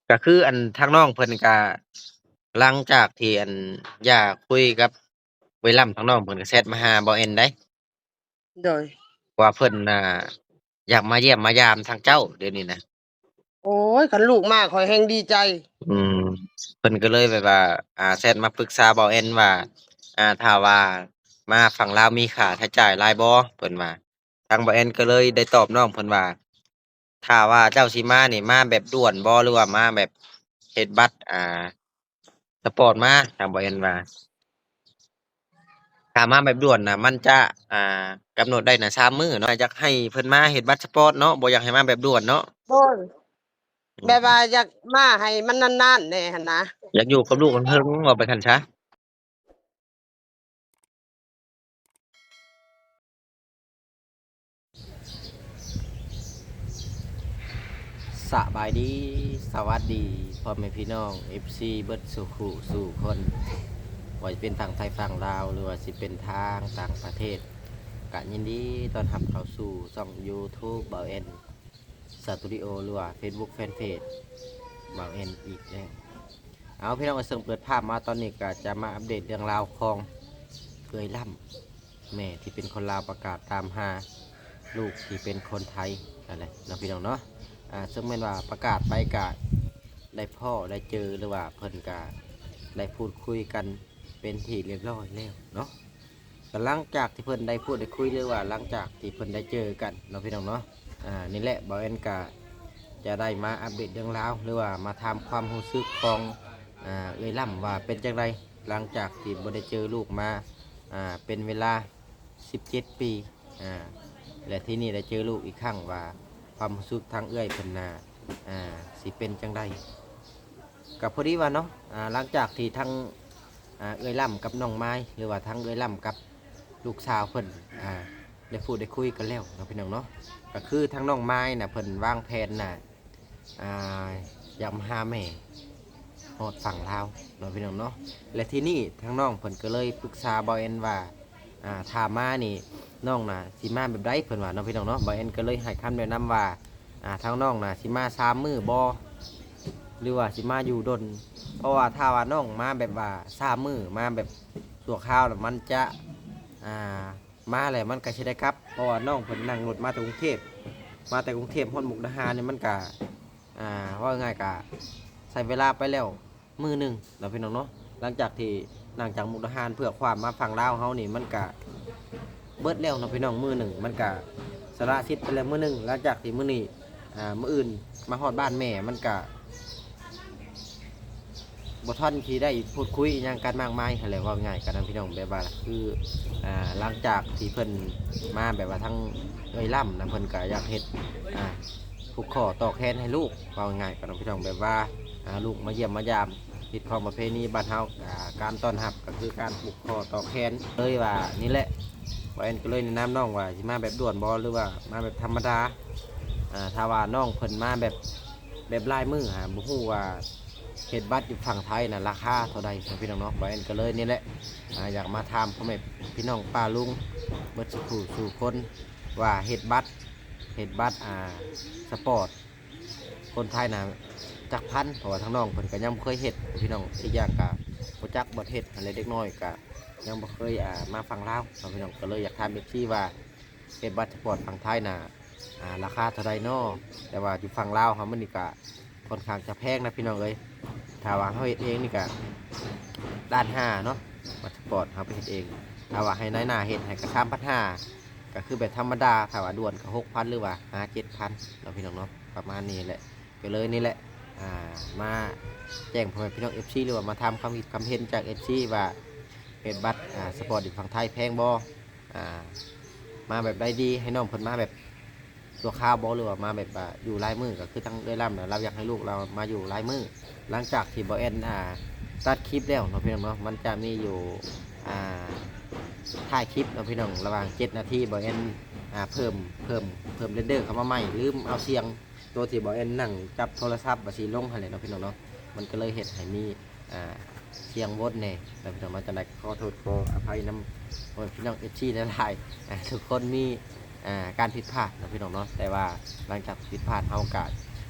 ກໍຄືອັນທາງນ້ອງເພິ່ນກໍ ຫຼັງຈາກທີ່ອັນຢ່າຄຸຍກັບເອື້ອຍລ້ຳ ທາງນ້ອງເພິ່ນກໍແຊັດມາຫາບ່າວແອນໃດ ໂດຍ ວ່າເພິ່ນນະ ຢາກມາຢ້ຽມມາຢາມທາງເຈົ້າດຽວນີ້ນະ. ໂອ້ຍ ຄັນລູກມາຂ້ອຍແຮ່ງດີໃຈ. ອືມ ເພິ່ນກໍເລີຍແບບວ່າ ອ່າ ແຊັດມາປຶກສາບ່າວແອນວ່າ ອ່າ ຖ້າວ່າມາຝັ່ງລາວມີຄ່າໃຊ້ຈ່າຍຫຼາຍບໍ່ ເພິ່ນວ່າ. ທາງບ່າວແອນກໍເລີຍໄດ້ຕອບນ້ອງເພິ່ນວ່າ ຖ້າວ່າເຈົ້າຊິມານີ້ ມາແບບດ່ວນບໍ່ ຫຼືວ່າມາແບບເຮັດບັດ ອ່າ ສະປອດມາ? ທາງບ່າວແອນວ່າ ຖ້າມາແບບດ່ວນນະ ມັນຈະ ອ່າ ກຳນົດໄດ້ນະ ສາມມື້ເນາະ. ຢາກໃຫ້ເພິ່ນມາເຮັດບັດສະປອດເນາະ ບໍ່ຢາກໃຫ້ມາແບບດ່ວນເນາະ. ໂດຍ ອືມ ແບບວ່າຢາກມາໃຫ້ມັນນານໆແດ່ຫັ້ນນະ ຢາກຢູ່ກັບລູກເຖິງໆ ເວົ້າໄປຊັ້ນຊະ. ສະບາຍດີ ສະຫວັດດີ ພໍ່ແມ່ພີ່ນ້ອງ ເອັຟຊີ ເບິດສູ່ຄູ່ສູ່ຄົນ ບໍ່ວ່າຈະເປັນຝັ່ງໄທຝັ່ງລາວ ຫຼືວ່າຊິເປັນທາງຕ່າງປະເທດ ກະຍິນດີຕ້ອນຮັບເຂົ້າສູ່ຊ່ອງ YouTube ບ່າວແອນ ສະຕູດິໂອ ຫຼືວ່າເຟສບຸກແຟນເພຈບ່າວແອນອີກແລ້ວ. ເອົາ ພີ່ນ້ອງເອີຍ ເຊິ່ງເປີດພາບມາຕອນນີ້ກໍຈະມາອັບເດດເລື່ອງລາວຂອງເອື້ອຍລ້ຳ ແມ່ທີ່ເປັນຄົນລາວປະກາດຕາມຫາລູກທີ່ເປັນຄົນໄທນັ້ນແຫຼະເນາະ ພີ່ນ້ອງເນາະ. ອ່າ ເຊິ່ງແມ່ນວ່າປະກາດໄປກະໄດ້ພໍ້ໄດ້ເຈີ ຫຼືວ່າເພິ່ນກະໄດ້ພູດຄຸຍກັນເປັນທີ່ລຽບຮ້ອຍແລ້ວເນາະ. ກໍຫຼັງຈາກທີ່ເພິ່ນໄດ້ພູດໄດ້ຄຸຍ ຫຼືວ່າຫຼັງຈາກທີ່ເພິ່ນໄດ້ເຈີກັນເນາະ ພີ່ນ້ອງເນາະ. ອ່າ ນີ້ແຫຼະ ບ່າວແອນກະຈະໄດ້ມາອັບເດດເລື່ອງລາວ ຫຼືວ່າມາຖາມຄວາມຮູ້ສຶກຂອງ ອ່າ ເອື້ອຍລ້ຳວ່າເປັນຈັ່ງໃດ ຫຼັງຈາກທີ່ບໍ່ໄດ້ເຈີລູກມາ ອ່າ ເປັນເວລາສິບເຈັດປີ ອ່າ ແລະ ທີ່ນີ້ໄດ້ເຈີລູກອີກຄັ້ງ ວ່າຄວາມຮູ້ສຶກທາງເອື້ອຍເພິ່ນນະ ອ່າ ຊິເປັນຈັ່ງໃດ. ກໍພໍດີວ່າເນາະ ອ່າ ຫຼັງຈາກທີ່ທັງ ອ່າ ເອື້ອຍລ້ຳກັບນ້ອງມາຍ ຫຼືວ່າທັງເອື້ອຍລ້ຳກັບລູກສາວເພິ່ນ ອ່າ ໄດ້ພູດໄດ້ຄຸຍກັນແລ້ວເນາະ ພີ່ນ້ອງເນາະ. ກໍຄືທາງນ້ອງມາຍນະ ເພິ່ນວາງແຜນນະ ອ່າ ຢາກມາຫາແມ່ຮອດຝັ່ງລາວເນາະ ພີ່ນ້ອງເນາະ. ແລະ ທີ່ນີ້ທາງນ້ອງເພິ່ນກໍເລີຍປຶກສາບ່າວແອນວ່າ ອ່າ ຖ້າມານີ້ນ້ອງນະຊິມາແບບໃດ ເພິ່ນວ່າເນາະ ພີ່ນ້ອງເນາະ. ບ່າວແອນກໍເລີຍໃຫ້ຄຳແນະນຳວ່າ ອ່າ ທາງນ້ອງນະຊິມາສາມມື້ບໍ່ ຫຼືວ່າຊິມາຢູ່ດົນ? ເພາະວ່າຖ້າວ່ານ້ອງມາແບບວ່າສາມມື້ ມາແບບຊົ່ວຄາວ ແລ້ວມັນຈະ ອ່າ ມາແລ້ວມັນກໍຊິໄດ້ກັບ ເພາະວ່ານ້ອງເພິ່ນນັ່ງລົດມາແຕ່ກຸງເທບ ມາແຕ່ກຸງເທບຮອດມຸກດາຫານນີ້ ມັນກໍ ອ່າ ເວົ້າງ່າຍໆ ກໍໃຊ້ເວລາໄປແລ້ວ ມື້ໜຶ່ງເນາະ ພີ່ນ້ອງເນາະ. ຫຼັງຈາກທີ່ນັ່ງຈາກມຸກດາຫານເພື່ອຄວາມມາຝັ່ງລາວເຮົານີ້ ມັນກະເບິດແລ້ວເນາະ ພີ່ນ້ອງ. ມື້ໜຶ່ງມັນກະສະຫຼະສິດໄປແລ້ວມື້ໜຶ່ງ. ຫຼັງຈາກທີ່ມື້ນີ້ ອ່າ ມື້ອື່ນມາຮອດບ້ານແມ່ ມັນກະບໍ່ທັນທີ່ໄດ້ພູດຄຸຍອີ່ຫຍັງກັນມາກມາຍຫັ້ນແຫຼະ ເວົ້າງ່າຍກັນນະ ພີ່ນ້ອງ. ແບບວ່າຄື ອ່າ ຫຼັງຈາກທີ່ເພິ່ນມາ ແບບວ່າທາງເອື້ອຍລ້ຳນະ ເພິ່ນກະຢາກເຮັດ ອ່າ ຜູກຂໍ້ຕໍ່ແຂນໃຫ້ລູກ ເວົ້າງ່າຍໆກັນເນາະ ພີ່ນ້ອງ. ແບບວ່າ ອ່າ ລູກມາຢ້ຽມມາຢາມ ຮີດຄອງປະເພນີບ້ານເຮົາ ອ່າ ການຕ້ອນຮັບກໍຄືການຜູກຂໍ້ຕໍ່ແຂນ ເລີຍວ່ານີ້ແຫຼະ ບ່າວແອນກໍເລີຍແນະນຳນ້ອງວ່າຊິມາແບບດ່ວນບໍ່ ຫຼືວ່າມາແບບທຳມະດາ. ອ່າ ຖ້າວ່ານ້ອງເພິ່ນມາແບບ ແບບຫຼາຍມື້ ຫາບໍ່ຮູ້ວ່າເຮັດບັດຢູ່ຝັ່ງໄທນະລາຄາເທົ່າໃດເນາະ ພີ່ນ້ອງເນາະ. ບ່າວແອນກໍເລີຍນີ້ແຫຼະ ອ່າ ຢາກມາຖາມພໍ່ແມ່ພີ່ນ້ອງປ້າລຸງເບິດສູ່ຜູ້ສູ່ຄົນວ່າເຮັດບັດ ເຮັດບັດ ອ່າ ສະປອດ ຄົນໄທນະຈັກພັນ ເພາະວ່າທາງນ້ອງເພິ່ນກໍຍັງບໍ່ເຄີຍເຮັດ ພີ່ນ້ອງ. ອີກຢ່າງກໍບໍ່ຈັກບໍ່ເຮັດຫັ້ນແຫຼະ ເດັກນ້ອຍກໍຍັງບໍ່ເຄີຍ ອ່າ ມາຝັ່ງລາວເນາະ ພີ່ນ້ອງ. ກໍເລີຍຢາກຖາມເອັຟຊີວ່າເຮັດບັດສະປອດຝັ່ງໄທນະ ອ່າ ລາຄາເທົ່າໃດນໍ? ແຕ່ວ່າຢູ່ຝັ່ງລາວເຮົາມັນນີ້ກໍຄ່ອນຂ້າງຈະແພງນະ ພີ່ນ້ອງເອີຍ. ຖ້າວ່າເຮົາເຮັດເອງນີ້ກໍລ້ານຫ້າເນາະ ບັດສະປອດເຮົາໄປເຮັດເອງ. ຖ້າວ່າໃຫ້ນາຍໜ້າເຮັດໃຫ້ກໍສາມພັນຫ້າ ກໍຄືແບບທຳມະດາ. ຖ້າວ່າດ່ວນກໍຫົກພັນ ຫຼືວ່າຫ້າເຈັດພັນເນາະ ພີ່ນ້ອງເນາະ ປະມານນີ້ແຫຼະ. ກໍເລີຍນີ້ແຫຼະ ອ່າ ມາແຈ້ງພໍ່ແມ່ພີ່ນ້ອງເອັຟຊີ ຫຼືວ່າມາຖາມຄຳຄິດຄຳເຫັນຈາກເອັຟຊີວ່າເຮັດບັດ ອ່າ ສະປອດຢູ່ຝັ່ງໄທແພງບໍ່? ອ່າ ມາແບບໃດດີ? ໃຫ້ນ້ອງເພິ່ນມາແບບຊົ່ວຄາວບໍ່ ຫຼືວ່າມາແບບວ່າຢູ່ຫຼາຍມື້? ກໍຄືທາງເອື້ອຍລ້ຳນະ ລາວຢາກໃຫ້ລູກລາວມາຢູ່ຫຼາຍມື້. ຫຼັງຈາກທີ່ບ່າວແອນ ອ່າ ຕັດຄລິບແລ້ວເນາະ ພີ່ນ້ອງເນາະ ມັນຈະມີຢູ່ ອ່າ ທ້າຍຄລິບເນາະ ພີ່ນ້ອງ ລະຫວ່າງເຈັດນາທີ ບ່າວແອນ ອ່າ ເພີ່ມ ເພີ່ມ ເພີ່ມເຣນເດີເຂົ້າມາໃໝ່ ລືມເອົາສຽງ ໂຕທີ່ບ່າວແອນນັ່ງຈັບໂທລະສັບວ່າຊິລົງຫັ້ນແຫຼະເນາະ ພີ່ນ້ອງເນາະ. ມັນກໍເລີຍເຮັດໃຫ້ມີ ອ່າ ສຽງວົນແດ່ເນາະ ພີ່ນ້ອງເນາະ. ຈັ່ງໃດກໍຂໍໂທດຂໍອະໄພນຳພໍ່ແມ່ພີ່ນ້ອງເອັຟຊີຫຼາຍໆ ອ່າ ທຸກຄົນມີ ອ່າ ການຜິດພາດເນາະ ພີ່ນ້ອງເນາະ. ແຕ່ວ່າຫຼັງຈາກຜິດພາດ ເຮົາກໍ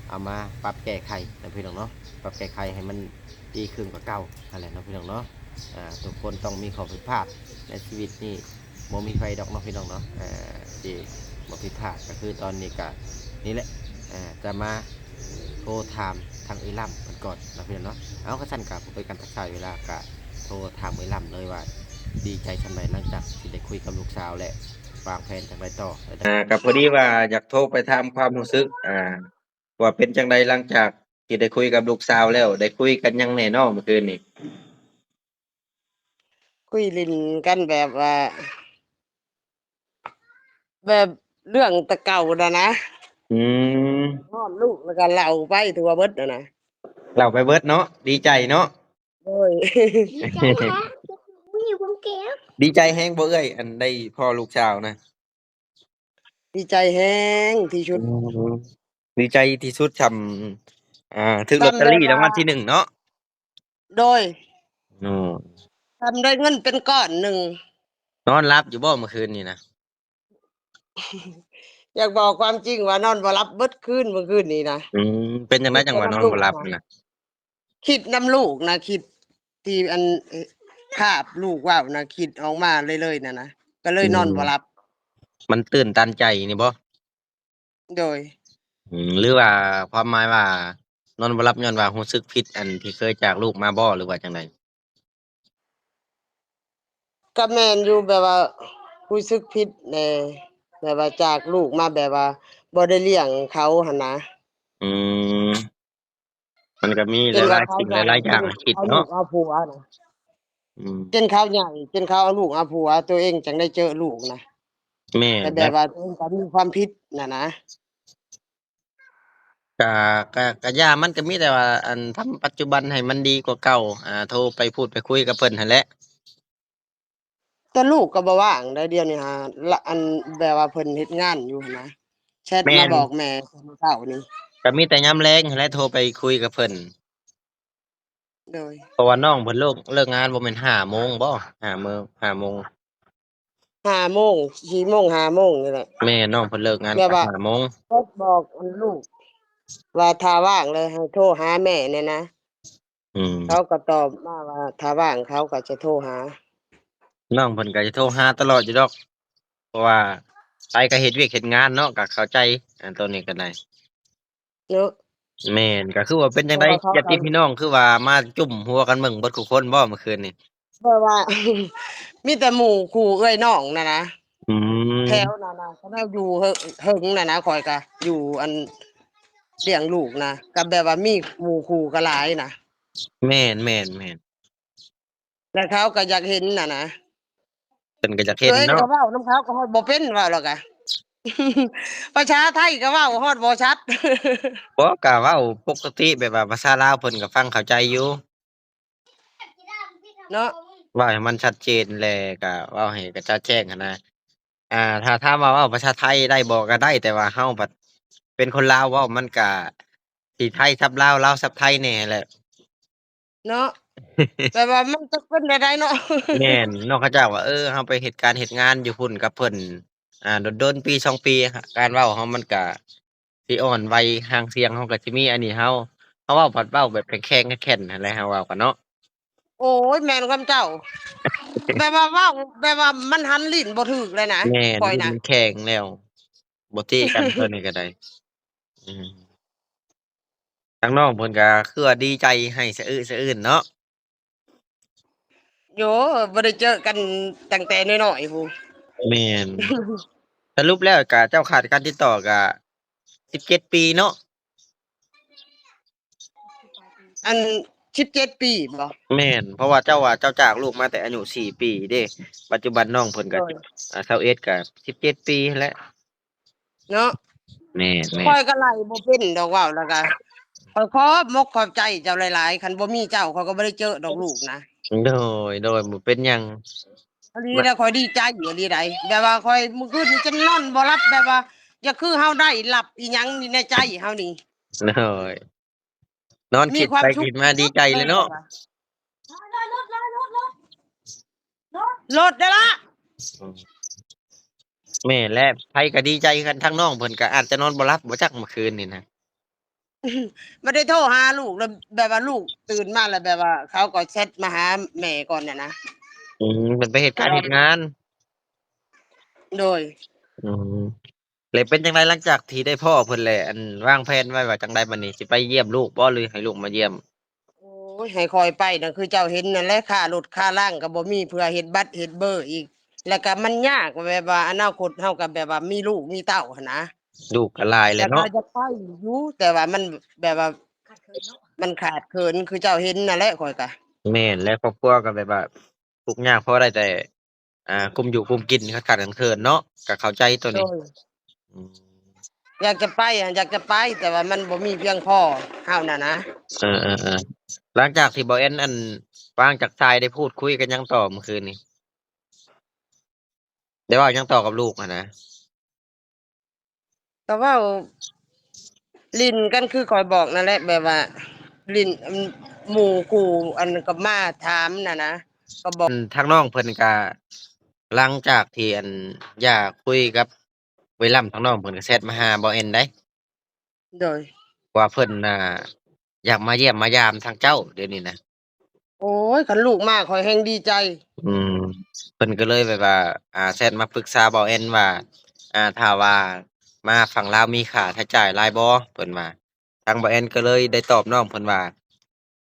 ເອົາມາປັບແກ້ໄຂເນາະພີ່ນ້ອງເນາະ, ປັບແກ້ໄຂໃຫ້ມັນດີຂຶ້ນກວ່າເກົ່າຫັ້ນແຫຼະເນາະພີ່ນ້ອງເນາະ. ອ່າ ທຸກຄົນຕ້ອງມີຂໍ້ຜິດພາດໃນຊີວິດນີ້, ບໍ່ມີໃຜດອກເນາະພີ່ນ້ອງເນາະ ອ່າ ທີ່ບໍ່ຜິດພາດ. ກໍຄືຕອນນີ້ກໍນີ້ແຫຼະ ອ່າ ຈະມາໂທຖາມທາງເອື້ອຍລ້ຳເພິ່ນກ່ອນເນາະພີ່ນ້ອງເນາະ. ເອົາ ຄັນຊັ້ນກໍບໍ່ເປັນການຕັດສາຍເວລາ, ກໍໂທຖາມເອື້ອຍລ້ຳເລີຍວ່າ ດີໃຈສ່ຳໃດຫຼັງຈາກທີ່ໄດ້ຄຸຍກັບລູກສາວ ແລະ ວາງແຜນຈັ່ງໃດຕໍ່. ອ່າ ກໍພໍດີວ່າຢາກໂທໄປຖາມຄວາມຮູ້ສຶກ ອ່າ ວ່າເປັນຈັ່ງໃດຫຼັງຈາກທີ່ໄດ້ຄຸຍກັບລູກສາວແລ້ວ, ໄດ້ຄຸຍກັນຫຍັງແດ່ເນາະມື້ຄືນນີ້? ຄຸຍຫຼິ້ນກັນແບບວ່າ ແບບເລື່ອງແຕ່ເກົ່າຫັ້ນນະ. ອືມ ຮອດລູກແລ້ວກໍເລົ່າໄປທົ່ວເບິດຫັ້ນນະ. ເລົ່າໄປເບິດເນາະ, ດີໃຈເນາະ. ໂດຍ ດີໃຈແຮງ ດີໃຈແຮງບໍ່ເອື້ອຍ ອັນໄດ້ພໍ້ລູກສາວນະ? ດີໃຈແຮງທີ່ສຸດ. ອືມ ດີໃຈທີ່ສຸດສ່ຳ ອ່າ ຖືກລອດເຕີຣີລາງວັນທີໜຶ່ງເນາະ. ໂດຍ ໂອ້ ສ່ຳໄດ້ເງິນເປັນກ້ອນໜຶ່ງ. ນອນຫຼັບຢູ່ບໍ່ມື້ຄືນນີ້ນະ? ຢາກບອກຄວາມຈິງວ່ານອນບໍ່ຫຼັບເບິດຄືນມື້ຄືນນີ້ນະ. ອືມ ເປັນຈັ່ງໃດຈັ່ງວ່ານອນບໍ່ຫຼັບນະ? ຄິດນຳລູກນະ, ຄິດທີ່ອັນ ພາບລູກເວົ້ານະ, ຄິດອອກມາເລື້ອຍໆນັ້ນນະ, ກໍເລີຍນອນບໍ່ຫຼັບ. ອືມ ມັນຕື່ນຕັນໃຈນີ້ບໍ່? ໂດຍ ອືມ ຫຼືວ່າຄວາມໝາຍວ່ານອນບໍ່ຫຼັບຍ້ອນວ່າຮູ້ສຶກຜິດ ອັນທີ່ເຄີຍຈາກລູກມາບໍ່ ຫຼືວ່າຈັ່ງໃດ? ກໍແມ່ນຢູ່ ແບບວ່າຮູ້ສຶກຜິດແດ່ ແບບວ່າຈາກລູກມາ ແບບວ່າບໍ່ໄດ້ລ້ຽງເຂົາຫັ້ນນະ. ອືມ ມັນກໍມີຫຼາຍໆສິ່ງຫຼາຍໆຢ່າງໃຫ້ຄິດເນາະ. ເອົາລູກເອົາຜົວນະ ອືມ ຈົນເຂົາໃຫຍ່ ຈົນເຂົາເອົາລູກເອົາຜົວ ຕົວເອງຈັ່ງໄດ້ເຈີລູກນະ. ແມ່ນ ແຕ່ແບບວ່າຕົວເອງກໍມີຄວາມຜິດຫັ້ນນະ. ກະ ກະ ກະຢ່າ ມັນກະມີແຕ່ວ່າ ອັນ ທຳປັດຈຸບັນໃຫ້ມັນດີກວ່າເກົ່າ ອ່າ ໂທໄປພູດໄປຄຸຍກັບເພິ່ນຫັ້ນແຫຼະ. ແຕ່ລູກກໍບໍ່ວ່າງໄດ໋ ດຽວນີ້ຫາ ລະ ອັນ ແບບວ່າເພິ່ນເຮັດງານຢູ່ຫັ້ນນະ ແຊັດມາບອກແມ່ມື້ເຊົ້ານີ້. ກະມີແຕ່ຍາມແລງຫັ້ນແຫຼະ ໂທໄປຄຸຍກັບເພິ່ນ. ໂດຍ ເພາະວ່ານ້ອງເພິ່ນເລີກ ເລີກງານບໍ່ແມ່ນຫ້າໂມງບໍ? ຫ້າໂມງ ຫ້າໂມງ ຫ້າໂມງ ສີ່ໂມງ ຫ້າໂມງນີ້ແຫຼະ. ແມ່ນ ນ້ອງເພິ່ນເລີກງານ ແບບວ່າຫ້າໂມງ ແຊັດບອກອັນລູກວ່າຖ້າວ່າງແລ້ວໃຫ້ໂທຫາແມ່ແດ່ນະ. ອືມ ເຂົາກໍຕອບມາວ່າຖ້າວ່າງເຂົາກໍຈະໂທຫາ. ນ້ອງເພິ່ນກໍຈະໂທຫາຕະຫຼອດຢູ່ດອກ ເພາະວ່າໃຜກໍເຮັດວຽກເຮັດງານເນາະ ກໍເຂົ້າໃຈ ອັນໂຕນີ້ກໍໄດ້. ເນາະ ແມ່ນ ກໍຄືວ່າເປັນຈັ່ງໃດ ເພາະວ່າເຂົາ ຍາດຕິພີ່ນ້ອງ ຄືວ່າມາຈຸ້ມຫົວກັນເບິ່ງເບິດຄູ່ຄົນບໍ່ມື້ຄືນນີ້? ແບບວ່າ ມີແຕ່ໝູ່ຄູ່ເອື້ອຍນ້ອງນັ້ນນະ. ອືມ ແຖວນັ້ນນະ ຂະເຈົ້າຢູ່ເຫິງ ເຫິງນັ້ນນະ ຂ້ອຍກະຢູ່ອັນລ້ຽງລູກນະ ກໍແບບວ່າມີໝູ່ຄູ່ກໍຫຼາຍນະ. ແມ່ນໆໆ ແລ້ວເຂົາກໍຢາກເຫັນຫັ້ນນະ. ເພິ່ນກໍຢາກເຫັນເນາະ. ເອີຍ ກໍເວົ້ານຳເຂົາກໍຮອດບໍ່ເປັນ ເວົ້າແລ້ວກະ ພາສາໄທກໍເວົ້າຮອດບໍ່ຊັດ. ບໍ່ ກໍເວົ້າປົກກະຕິ ແບບວ່າພາສາລາວເພິ່ນກໍຟັງເຂົ້າໃຈຢູ່ເນາະ. ເວົ້າໃຫ້ມັນຊັດເຈນ ແລະ ກໍເວົ້າໃຫ້ກະຈະແຈ້ງຫັ້ນນະ. ອ່າ ຖ້າ ຖ້າວ່າເວົ້າພາສາໄທໄດ້ບໍ່ ກໍໄດ້ ແຕ່ວ່າເຮົາບັດເປັນຄົນລາວ ເວົ້າມັນກະຊິໄທສັບລາວ ລາວສັບໄທແດ່ແຫຼະເນາະ. ແບບວ່າມັນຈະເປັນແນວໃດເນາະ. ແມ່ນ ນອກຈາກວ່າ ເອີ ເຮົາໄປເຮັດການເຮັດງານຢູ່ພຸ້ນກັບເພິ່ນ ອ່າ ດົນໆ ປີສອງປີ ການເວົ້າເຮົາມັນກະຊິອ່ອນໄວ ຫາງສຽງເຮົາກະຊິມີ ອັນນີ້ເຮົາ ເຮົາເວົ້າພັດເວົ້າແບບແຂງໆ ແກ່ນໆ ຫັ້ນແຫຼະ ເຮົາເວົ້າກັນເນາະ. ໂອ້ຍ ແມ່ນຄວາມເຈົ້າ ແບບວ່າເວົ້າ ແບບວ່າມັນຫັນລີ້ນບໍ່ຖືກເລີຍນະ. ແມ່ນ ຂ້ອຍນະ ແຂງແລ້ວ ບໍ່ຕິກັນ ໂຕນີ້ກໍໄດ້. ອືມ ທາງນ້ອງເພິ່ນກໍຄືວ່າດີໃຈໃຫ້ສະອຶສະອືນເນາະ. ໂອ້ ບໍ່ໄດ້ເຈີກັນຕັ້ງແຕ່ນ້ອຍໆພຸ້ນ. ແມ່ນ ສະຫຼຸບແລ້ວກະເຈົ້າຂາດການຕິດຕໍ່ກະສິບເຈັດປີເນາະ. ອັນ ສິບເຈັດປີບໍ? ແມ່ນ ເພາະວ່າເຈົ້າວ່າເຈົ້າຈາກລູກມາແຕ່ອາຍຸສີ່ປີເດ້ ປັດຈຸບັນນ້ອງເພິ່ນກໍ ໂດຍ ສິບ ອ່າ ຊາວເອັດ ກໍສິບເຈັດປີຫັ້ນແຫຼະເນາະ. ແມ່ນໆ ຂ້ອຍກໍໄລ່ບໍ່ເປັນດອກ ເວົ້າແລ້ວກໍ ຂ້ອຍຂອບມົກຂອບໃຈເຈົ້າຫຼາຍໆ ຄັນບໍ່ມີເຈົ້າ ຂ້ອຍກໍບໍ່ໄດ້ເຈີດອກລູກນະ. ໂດຍໆ ບໍ່ເປັນຫຍັງ ອີ່ຫຼີນະ ຂ້ອຍດີໃຈອີ່ຫຼີໃດ໋ ແບບວ່າຂ້ອຍມື້ຄືນນີ້ຈົນນອນບໍ່ຫຼັບ ແບບວ່າຢາກຄືເຮົາໄດ້ຮັບອີ່ຫຍັງໃນໃຈເຮົານີ້. ໂດຍ ນອນຄິດໄປຄິດມາດີໃຈເລີຍເນາະ. ລົດເດ້ລະ ອືມ ແມ່ນແຫຼະ ໃຜກໍດີໃຈຄືກັນ ທາງນ້ອງເພິ່ນກໍອາດຈະນອນບໍ່ຫຼັບບໍ່ຈັກມື້ຄືນນີ້ນະ. ບໍ່ໄດ້ໂທຫາລູກ ແລ້ວແບບວ່າລູກຕື່ນມາ ແລ້ວແບບວ່າເຂົາກໍແຊັດມາຫາແມ່ກ່ອນນະນະ. ອືມ ເພິ່ນໄປເຮັດການເຮັດງານ. ໂດຍ. ອືມ ແລ້ວເປັນຈັ່ງໃດ ຫຼັງຈາກທີ່ໄດ້ພໍ້ເພິ່ນແລ້ວ ອັນ ວາງແຜນໄວ້ວ່າຈັ່ງໃດບັດນີ້ ຊິໄປຢ້ຽມລູກບໍ່ ຫຼືໃຫ້ລູກມາຢ້ຽມ? ໂອ້ຍ ໃຫ້ຂ້ອຍໄປນະ ຄືເຈົ້າເຫັນນັ້ນແຫຼະ ຄ່າລົດຄ່າລາງກໍບໍ່ມີ ເພື່ອເຮັດບັດເຮັດເບີອີກ ແລ້ວກໍມັນຍາກ ແບບວ່າອະນາຄົດເຮົາກໍແບບວ່າມີລູກມີເຕົ້າຫັ້ນນະ. ລູກກໍຫຼາຍແລ້ວເນາະ. ແຕ່ກໍຢາກໄປຢູ່ ແຕ່ວ່າມັນແບບວ່າ ມັນຂາດເຂີນ ຄືເຈົ້າເຫັນນັ້ນແຫຼະ ຂ້ອຍກໍ. ແມ່ນແຫຼະ ຄອບຄົວກໍແບບວ່າທຸກຍາກ ພໍໄດ້ແຕ່ ອ່າ ກຸ້ມຢູ່ກຸ້ມກິນ ຂາດໆເຂີນເນາະ ກໍເຂົ້າໃຈໂຕນີ້. ໂດຍ. ອືມ ຢາກຈະໄປ ຢາກຈະໄປ ແຕ່ວ່າມັນບໍ່ມີພຽງພໍເຮົານະນະ. ເອີໆໆ ຫຼັງຈາກທີ່ບໍ່ແອນ ອັນ ວາງຈາກສາຍ ໄດ້ພູດຄຸຍກັນຫຍັງຕໍ່ມື້ຄືນນີ້? ໄດ້ເວົ້າຫຍັງຕໍ່ກັບລູກຫັ້ນນະ? ກໍເວົ້າຫຼິ້ນກັນຄືຂ້ອຍບອກນັ້ນແຫຼະ ແບບວ່າຫຼິ້ນ ອືມ ໝູ່ຄູ່ ອັນ ກໍມາຖາມນະນະ ກໍບອກ. ອືມ ທາງນ້ອງເພິ່ນກະ ຫຼັງຈາກທີ່ ອັນ ຢ່າຄຸຍກັບເວລຳ ທາງນ້ອງເພິ່ນກໍແຊັດມາຫາບໍ່ແອນໄດ໋. ໂດຍ. ວ່າເພິ່ນນະ ຢາກມາຢ້ຽມມາຢາມທາງເຈົ້າດຽວນີ້ນະ. ໂອ້ຍ ຄັນລູກມາຂ້ອຍແຮ່ງດີໃຈ. ອືມ ເພິ່ນກໍເລີຍແບບວ່າ ອ່າ ແຊັດມາປຶກສາບໍ່ແອນວ່າ ອ່າ ຖ້າວ່າມາຝັ່ງລາວມີຄ່າໃຊ້ຈ່າຍຫຼາຍບໍ່ ເພິ່ນວ່າ. ທາງບໍ່ແອນກໍເລີຍໄດ້ຕອບນ້ອງເພິ່ນວ່າ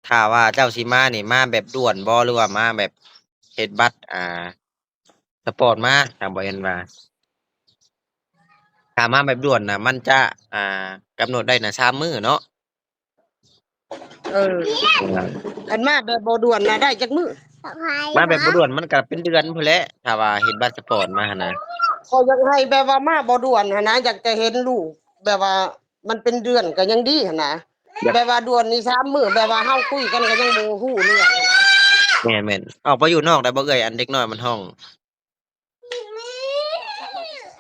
ຖ້າວ່າເຈົ້າຊິມານີ້ ມາແບບດ່ວນບໍ່ ຫຼືວ່າມາແບບເຮັດບັດ ອ່າ ສະປອດມາ? ທາງບໍ່ແອນວ່າ ຖ້າມາແບບດ່ວນນະ ມັນຈະ ອ່າ ກຳນົດໄດ້ນະ ສາມມື້ເນາະ. ເອີ ຄັນມາແບບບໍ່ດ່ວນນະ ໄດ້ຈັກມື້? ມາແບບບໍ່ດ່ວນມັນກໍເປັນເດືອນພຸ້ນແຫຼະ ຖ້າວ່າເຮັດບັດສະປອດມາຫັ້ນນະ. ຂ້ອຍຢາກໃຫ້ແບບວ່າມາບໍ່ດ່ວນຫັ້ນນະ ຢາກຈະເຫັນລູກ ແບບວ່າມັນເປັນເດືອນກໍຍັງດີຫັ້ນນະ. ແບບວ່າດ່ວນນີ້ສາມມື້ ແບບວ່າເຮົາຄຸຍກັນກໍຍັງບໍ່ຮູ້ເລື່ອງ. ແມ່ນໆ ອອກໄປຢູ່ນອກໄດ້ບໍ່ເອື້ອຍ? ອັນເດັກນ້ອຍມັນຮ້ອງ.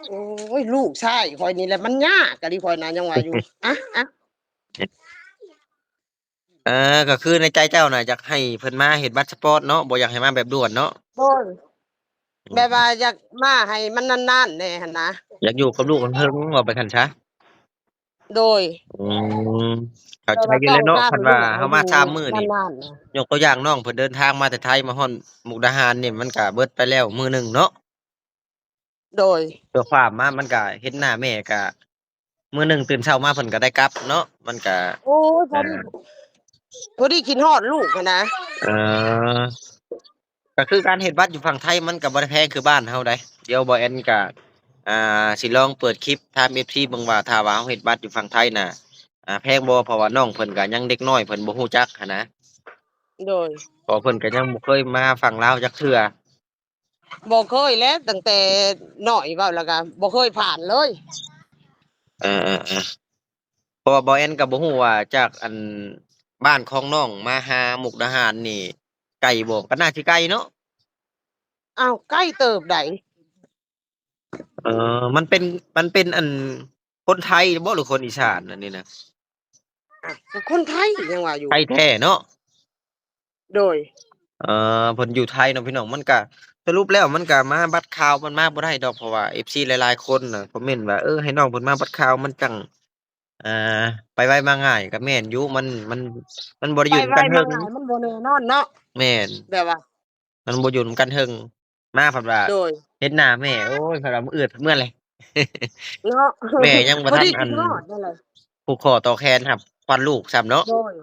ໂອ້ຍ ລູກຊາຍຂ້ອຍນີ້ແຫຼະ ມັນຍາກກະດີ ຂ້ອຍນະຍັງວ່າຢູ່. ອະ ອະ ເອີ ກໍຄືໃນໃຈເຈົ້ານະ ຢາກໃຫ້ເພິ່ນມາເຮັດບັດສະປອດເນາະ ບໍ່ຢາກໃຫ້ມາແບບດ່ວນເນາະ. ໂດຍ. ອືມ ແບບວ່າຢາກມາໃຫ້ມັນນານໆແດ່ຫັ້ນນະ ຢາກຢູ່ກັບລູກເຖິງໆ ເວົ້າໄປຊັ້ນຊະ. ໂດຍ. ອືມ ເຂົ້າໃຈຢູ່ແລ້ວເນາະ ຄັນວ່າເຮົາມາສາມມື້ນີ້ ຍົກຕົວຢ່າງນ້ອງເພິ່ນເດີນທາງມາແຕ່ໄທມາຮອດມຸກດາຫານນີ້ ມັນກະເບິດໄປແລ້ວມື້ໜຶ່ງເນາະ. ໂດຍ. ເພື່ອຄວາມມາ ມັນກະເຫັນໜ້າແມ່ກະ ມື້ໜຶ່ງຕື່ນເຊົ້າມາເພິ່ນກໍໄດ້ກັບເນາະ ມັນກະ ໂອ້ຍ ພໍດີ ເອີ ພໍດີຄິດຮອດລູກຫັ້ນນະ. ເອີ ກໍຄືການເຮັດບັດຢູ່ຝັ່ງໄທມັນກໍບໍ່ໄດ້ແພງຄືບ້ານເຮົາໃດ໋. ດຽວບໍ່ແອນກໍ ອ່າ ຊິລອງເປີດຄລິບຖາມເອັຟຊີເບິ່ງວ່າ ຖ້າວ່າເຮົາເຮັດບັດຢູ່ຝັ່ງໄທນະ ອ່າ ແພງບໍ່? ເພາະວ່ານ້ອງເພິ່ນກໍຍັງເດັກນ້ອຍ ເພິ່ນບໍ່ຮູ້ຈັກຫັ້ນນະ. ໂດຍ. ເພາະເພິ່ນກໍຍັງບໍ່ເຄີຍມາຝັ່ງລາວຈັກເທື່ອ. ບໍ່ເຄີຍແຫຼະ ຕັ້ງແຕ່ນ້ອຍ ເວົ້າແລ້ວກໍບໍ່ເຄີຍຜ່ານເລີຍ. ເອີໆໆ ເພາະວ່າບໍ່ແອນກໍບໍ່ຮູ້ວ່າຈາກ ອັນ ບ້ານຂອງນ້ອງມາຫາມຸກດາຫານນີ້ໄກບໍ່? ກໍໜ້າຊິໄກເນາະ. ອ້າວ ໄກເຕີບໃດ໋. ເອີ ມັນເປັນ ມັນເປັນ ອັນ ຄົນໄທບໍ່ ຫຼືຄົນອີສານອັນນີ້ນະ? ອ່ະ ຄົນໄທຍັງວ່າຢູ່ ໄທແທ້ເນາະ. ໂດຍ. ເອີ ເພິ່ນຢູ່ໄທເນາະພີ່ນ້ອງ ມັນກະ ສະຫຼຸບແລ້ວມັນກະມາບັດຂ່າວມັນມາບໍ່ໄດ້ດອກ ເພາະວ່າເອັຟຊີຫຼາຍໆຄົນນະຄອມເມັນວ່າ ເອີ ໃຫ້ນ້ອງເພິ່ນມາບັດຂ່າວມັນຈັ່ງ ອ່າ ໄປໄວມາງ່າຍ ກະແມ່ນຢູ່ ມັນ ມັນ ມັນບໍ່ໄດ້ຢູ່ນຳກັນເຖິງ ໄປໄວມາງ່າຍ ມັນບໍ່ແນ່ນອນເນາະ. ແມ່ນ ແບບວ່າ ມັນບໍ່ຢູ່ນຳກັນເຖິງ ມາພັດວ່າ ໂດຍ ເຫັນໜ້າແມ່ ໂອ້ຍ ພັດວ່າມື້ອື່ນເມືອແຫຼະເນາະ. ແມ່ຍັງບໍ່ທັນ ອັນ ຜູກຄໍຕໍ່ແຂນຮັບຂວັນລູກຊ້ຳເນາະ. ໂດຍ.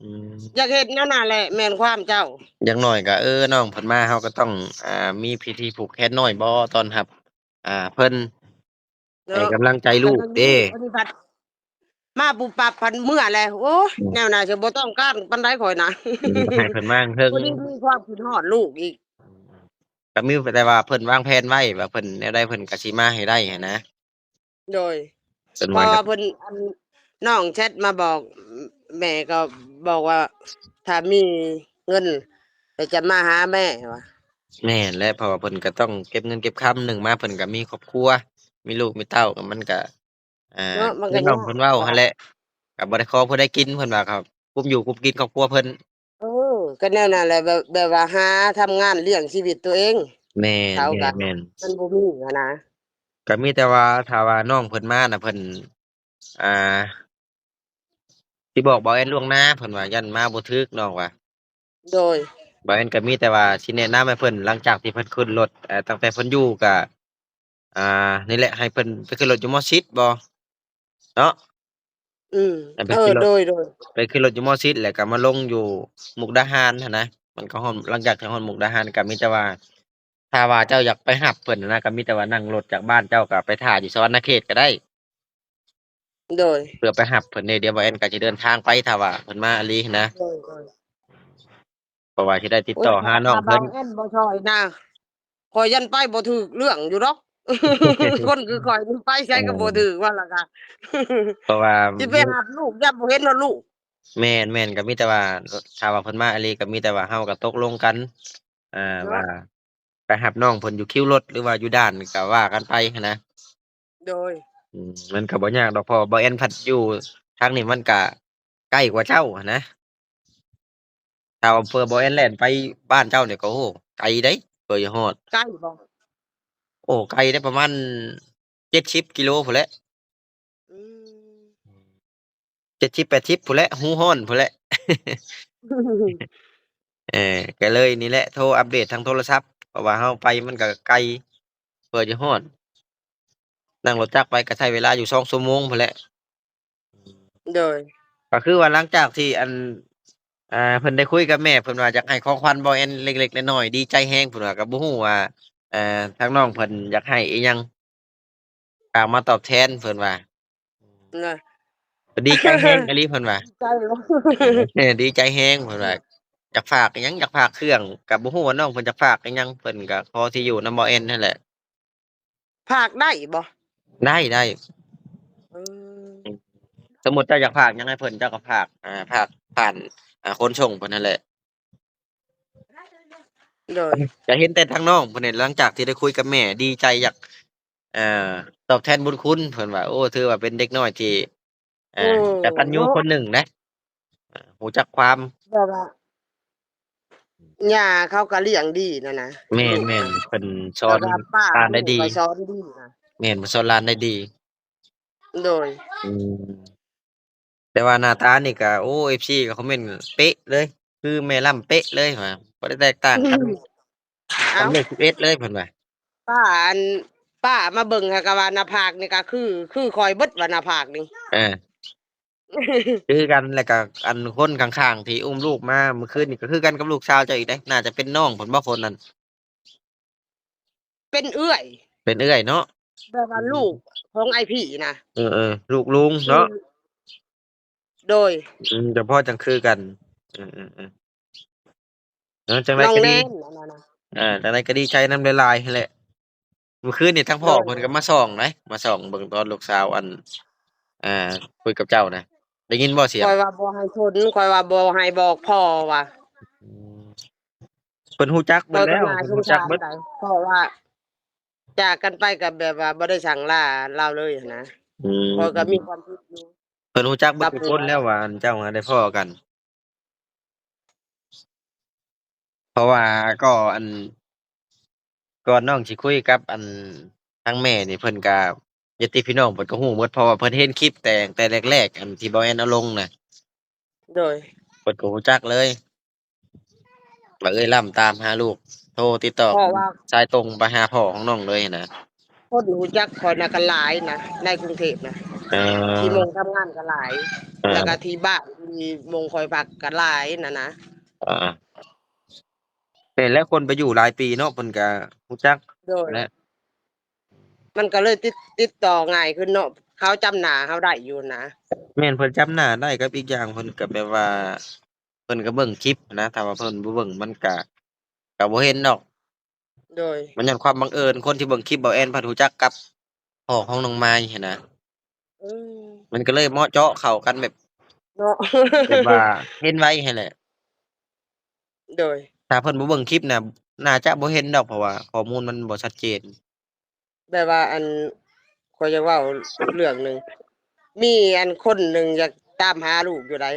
ອືມ ຢາກເຮັດແນວນັ້ນແຫຼະ ແມ່ນຄວາມເຈົ້າ. ຢ່າງໜ້ອຍກໍ ເອີ ນ້ອງເພິ່ນມາ ເຮົາກໍຕ້ອງ ອ່າ ມີພິທີຜູກແຂນນ້ອຍບໍ່ ຕ້ອນຮັບ ອ່າ ເພິ່ນ ເນາະ ໃຫ້ກຳລັງໃຈລູກເດ້. ອັນນີ້ພັດມາປຸບປັບພັດເມືອແຫຼະ ໂອ້ຍ ອືມ ແນວໜ້າຈະບໍ່ຕ້ອງການປານໃດຂ້ອຍນະ. ອືມ ໃຫ້ເພິ່ນມາເທິງ ພໍດີມີຄວາມຄິດຮອດລູກອີກ. ອືມ ກໍມີແຕ່ວ່າເພິ່ນວາງແຜນໄວ້ວ່າເພິ່ນແນວໃດເພິ່ນກໍຊິມາໃຫ້ໄດ້ຫັ້ນນະ. ໂດຍ. ເພິ່ນວ່າ ເພາະວ່າເພິ່ນ ອັນ ນ້ອງແຊັດມາບອກ ແມ່ກໍບອກວ່າ ຖ້າມີເງິນກໍຈະມາຫາແມ່ວ່າ. ແມ່ນແຫຼະ ເພາະວ່າເພິ່ນກໍຕ້ອງເກັບເງິນເກັບຄຳ ໜຶ່ງມາເພິ່ນກໍມີຄອບຄົວ ມີລູກມີເຕົ້າ ກໍມັນກໍ ອ່າ ເນາະ ມັນກໍ ຄືນ້ອງເພິ່ນເວົ້າຫັ້ນແຫຼະ ກໍບໍ່ໄດ້ຂໍຜູ້ໃດກິນ ເພິ່ນວ່າກໍກຸ້ມຢູ່ກຸ້ມກິນຄອບຄົວເພິ່ນ. ເອີ ກໍແນວນັ້ນແຫຼະ ແບບ ແບບວ່າຫາທຳງານລ້ຽງຊີວິດຕົວເອງ. ແມ່ນ ເຂົາກໍ ແມ່ນໆ ມັນບໍ່ມີຫັ້ນນະ. ກໍມີແຕ່ວ່າ ຖ້າວ່ານ້ອງເພິ່ນມານະ ເພິ່ນ ອ່າ ຊິບອກບ່າວແອນລ່ວງໜ້າ ເພິ່ນວ່າຢ້ານມາບໍ່ຖືກ ນ້ອງວ່າ. ໂດຍ ບ່າວແອນກໍມີແຕ່ວ່າຊິແນະນຳໃຫ້ເພິ່ນ ຫຼັງຈາກທີ່ເພິ່ນຂຶ້ນລົດ ເອີ ຕັ້ງແຕ່ເພິ່ນຢູ່ກໍ ອ່າ ນີ້ແຫຼະ ໃຫ້ເພິ່ນໄປຂຶ້ນລົດຢູ່ໝໍຊິດບໍ ເນາະ. ອືມ ໃຫ້ໄປ ເອີ ຂຶ້ນລົດ ໂດຍໆ ໄປຂຶ້ນລົດຢູ່ໝໍຊິດ ແລ້ວກໍມາລົງຢູ່ມຸກດາຫານຫັ້ນນະ. ມັນກໍຮອດ ຫຼັງຈາກທີ່ຮອດມຸກດາຫານກໍມີແຕ່ວ່າ ຖ້າວ່າເຈົ້າຢາກໄປຮັບເພິ່ນນະ ກໍມີແຕ່ວ່ານັ່ງລົດຈາກບ້ານເຈົ້າກໍໄປຖ້າຢູ່ສະຫວັນນະເຂດກໍໄດ້. ໂດຍ ເພື່ອໄປຮັບເພິ່ນເດ້. ດຽວບ່າວແອນກໍຊິເດີນທາງໄປ ຖ້າວ່າເພິ່ນມາອີ່ຫຼີນະ. ໂດຍໆ ເພາະວ່າຊິໄດ້ຕິດຕໍ່ຫານ້ອງເພິ່ນ. ໂອ້ຍ ຖ້າບ່າວແອນບໍ່ຊ່ອຍນະ ຂ້ອຍຢ້ານໄປບໍ່ຖືກເລື່ອງຢູ່ດອກ. ຄົນຄືຂ້ອຍນີ້ໄປໃສກໍບໍ່ຖືກວ່າລະກະ. ເອີ ເພາະວ່າຊິໄປຮັບລູກ ຢ້ານບໍ່ເຫັນຮອດລູກ. ແມ່ນໆ ກໍມີແຕ່ວ່າ ຖ້າວ່າເພິ່ນມາອີ່ຫຼີ ກໍມີແຕ່ວ່າເຮົາກໍຕົກລົງກັນ ເອີ ເນາະ ວ່າໄປຮັບນ້ອງເພິ່ນຢູ່ຄິວລົດ ຫຼືວ່າຢູ່ດ່ານ ກໍວ່າກັນໄປຫັ້ນນະ. ໂດຍ ອືມ ມັນກໍບໍ່ຍາກດອກ ເພາະວ່າບ່າວແອນພັດຢູ່ທາງນີ້ ມັນກໍໃກ້ກວ່າເຈົ້າຫັ້ນນະ. ຖ້າວ່າເພື່ອບ່າວແອນແລ່ນໄປບ້ານເຈົ້ານີ້ກໍ ໂອ້ ໄກເດ້ ເພື່ອຈະຮອດ. ໃກ້ບໍ່? ໂອ້ ໄກເດ້ ປະມານເຈັດສິບກິໂລພຸ້ນແຫຼະ. ອືມ ເຈັດສິບແປດສິບພຸ້ນແຫຼະ ຮູ້ຮ້ອນພຸ້ນແຫຼະ. ເອີ ກໍເລີຍນີ້ແຫຼະ ໂທອັບເດດທາງໂທລະສັບ ເພາະວ່າເຮົາໄປມັນກໍໄກ ເພື່ອຈະຮອດ. ນັ່ງລົດຈັກໄປກໍໃຊ້ເວລາຢູ່ສອງຊົ່ວໂມງພຸ້ນແຫຼະ. ໂດຍ ກໍຄືວ່າຫຼັງຈາກທີ່ອັນ ອ່າ ເພິ່ນໄດ້ຄຸຍກັບແມ່ ເພິ່ນວ່າຢາກໃຫ້ຂອງຂວັນບ່າວແອນເລັກໆນ້ອຍໆ ດີໃຈແຮງ ເພິ່ນວ່າ. ກໍບໍ່ຮູ້ວ່າ ເອີ ທາງນ້ອງເພິ່ນຢາກໃຫ້ອີ່ຫຍັງ ຝາກມາຕອບແທນ ເພິ່ນວ່າ. ນະ ດີໃຈແຮງອີ່ຫຼີ ເພິ່ນວ່າ ດີໃຈເນາະ ດີໃຈແຮງ ເພິ່ນວ່າ. ຢາກຝາກອີ່ຫຍັງ ຢາກຝາກເຄື່ອງ ກໍບໍ່ຮູ້ວ່ານ້ອງເພິ່ນຢາກຝາກອີ່ຫຍັງ ເພິ່ນກໍຂໍທີ່ຢູ່ນຳບ່າວແອນຫັ້ນແຫຼະ. ຝາກໄດ້ບໍ່? ໄດ້ ໄດ້. ເອີ ສົມມຸດເຈົ້າຢາກຝາກຫຍັງໃຫ້ເພິ່ນ ເຈົ້າກໍຝາກ ອ່າ ຝາກຜ່ານ ອ່າ ຂົນສົ່ງເພິ່ນຫັ້ນແຫຼະ. ໂດຍ ກໍເຫັນແຕ່ທາງນ້ອງເພິ່ນນີ້ ຫຼັງຈາກທີ່ໄດ້ຄຸຍກັບແມ່ ດີໃຈຢາກ ເອີ ຕອບແທນບຸນຄຸນ ເພິ່ນວ່າ. ໂອ້ ຖືວ່າເປັນເດັກນ້ອຍທີ່ ເອີ ອືມ ກະຕັນຍູ ເນາະ ຄົນໜຶ່ງນະ ເອີ ຮູ້ຈັກຄວາມ ແບບວ່າ ຍ່າເຂົາກໍລ້ຽງດີນັ້ນນະ. ແມ່ນໆ ເພິ່ນສອນຫຼານໄດ້ດີ ແລ້ວກໍປ້າກໍສອນດີນະ. ແມ່ນ ເພິ່ນສອນຫຼານໄດ້ດີ. ໂດຍ ອືມ ແຕ່ວ່າໜ້າຕານີ້ກໍ ໂອ້ ເອັຟຊີກໍຄອມເມັນເປະເລີຍ ຄືແມ່ລ້ຳເປະເລີຍວ່າ ບໍ່ໄດ້ແຕກຕ່າງກັນ ເອົ້າ ກັບເລກສິບເອັດເລີຍ ເພິ່ນວ່າ. ປ້າ ອັນ ປ້າມາເບິ່ງຫາກະວ່າໜ້າຜາກນີ້ກະຄື ຄືຂ້ອຍເບິດວ່າໜ້າຜາກນີ້. ເອີ ຄືກັນ. ແລ້ວກະອັນຄົນຂ້າງໆທີ່ອຸ້ມລູກມາມື້ຄືນນີ້ ກະຄືກັນກັບລູກສາວເຈົ້າອີກເດ້. ໜ້າຈະເປັນນ້ອງເພິ່ນບໍ່ຄົນນັ້ນ? ເປັນເອື້ອຍ ເປັນເອື້ອຍເນາະ ແບບວ່າ ອືມ ລູກຂອງອ້າຍພີ່ນະ. ເອີໆ ລູກລຸງເນາະ. ອືມ ໂດຍ ອືມ ຈະພໍຈັ່ງຄືກັນ. ເອີໆໆ ເນາະ ຈັ່ງໃດກໍດີ ນ້ອງແນນອັນນັ້ນນະ. ເອີ ຈັ່ງໃດກໍດີໃຈນຳຫຼາຍໆຫັ້ນແຫຼະ. ມື້ຄືນນີ້ທາງພໍ່ ໂດຍ ເພິ່ນກໍມາສ່ອງເດ້ ມາສ່ອງເບິ່ງຕອນລູກສາວ ອັນ ອ່າ ຄຸຍກັບເຈົ້ານະ. ໄດ້ຍິນບໍ່ສຽງ? ຂ້ອຍວ່າບໍ່ໃຫ້ຊົນ ຂ້ອຍວ່າບໍ່ໃຫ້ບອກພໍ່ວ່າ. ອືມ ເພິ່ນຮູ້ຈັກເບິດແລ້ວ ເພິ່ນຮູ້ຈັກເບິດ ເພາະວ່າຈາກກັນໄປກໍແບບວ່າບໍ່ໄດ້ສັ່ງລາລາວເລີຍຫັ້ນນະ. ອືມ ຂ້ອຍກໍມີຄວາມຜິດຢູ່ ເພິ່ນຮູ້ຈັກເບິດທຸກຄົນແລ້ວວ່າ ອັນເຈົ້າຫາໄດ້ພໍ້ກັນ. ເພາະວ່າກໍອັນ ກ່ອນນ້ອງຊິຄຸຍກັບອັນທາງແມ່ນີ້ ເພິ່ນກະ ຍາດຕິພີ່ນ້ອງເພິ່ນກໍຮູ້ໝົດ ເພາະວ່າເພິ່ນເຫັນຄລິບແຕ່ ແຕ່ແລກໆ ອັນທີ່ບ່າວແອນເອົາລົງນະ. ໂດຍ ເພິ່ນກໍຮູ້ຈັກເລີຍ ວ່າເອື້ອຍລ້ຳຕາມຫາລູກ ໂທຕິດຕໍ່ ເພາະວ່າສາຍຕົງໄປຫາພໍ່ຂອງນ້ອງເລີຍນະ. ຄົນຮູ້ຈັກຂ້ອຍນະກໍຫຼາຍນະ ໃນກຸງເທບນະ. ເອີ ທີ່ໝ່ອງທຳງານກໍຫຼາຍ ເອີ ແລ້ວກໍທີ່ບ້ານທີ່ໝ່ອງຂ້ອຍພັກກໍຫຼາຍນະນະ. ເອີ ແມ່ນແຫຼະ ຄົນໄປຢູ່ຫຼາຍປີເນາະ ເພິ່ນກໍຮູ້ຈັກ. ໂດຍ ແຫຼະ ມັນກໍເລີຍຕິດ ຕິດຕໍ່ງ່າຍຂຶ້ນເນາະ ເຂົາຈຳໜ້າເຮົາໄດ້ຢູ່ນະ. ແມ່ນ ເພິ່ນຈຳໜ້າໄດ້ ກັບອີກຢ່າງເພິ່ນກໍແບບວ່າ ເພິ່ນກໍເບິ່ງຄລິບນະ ຖ້າວ່າເພິ່ນບໍ່ເບິ່ງມັນກະ ກະບໍ່ເຫັນດອກ. ໂດຍ ມັນຍ້ອນຄວາມບັງເອີນ ຄົນທີ່ເບິ່ງຄລິບບ່າວແອນພັດຮູ້ຈັກກັບພໍ່ຂອງນ້ອງມາຍຫັ້ນນະ. ເອີ ມັນກໍເລີຍເໝາະເຈາະເຂົ້າກັນແບບ ເນາະ ແບບວ່າເຫັນໄວຫັ້ນແຫຼະ. ໂດຍ ຖ້າເພິ່ນບໍ່ເບິ່ງຄລິບນະ ໜ້າຈະບໍ່ເຫັນດອກ ເພາະວ່າຂໍ້ມູນມັນບໍ່ຊັດເຈນ. ແບບວ່າ ອັນ ຂ້ອຍຢາກເວົ້າເລື່ອງໜຶ່ງ ມີອັນຄົນໜຶ່ງຢາກຕາມຫາລູກຢູ່ໃດ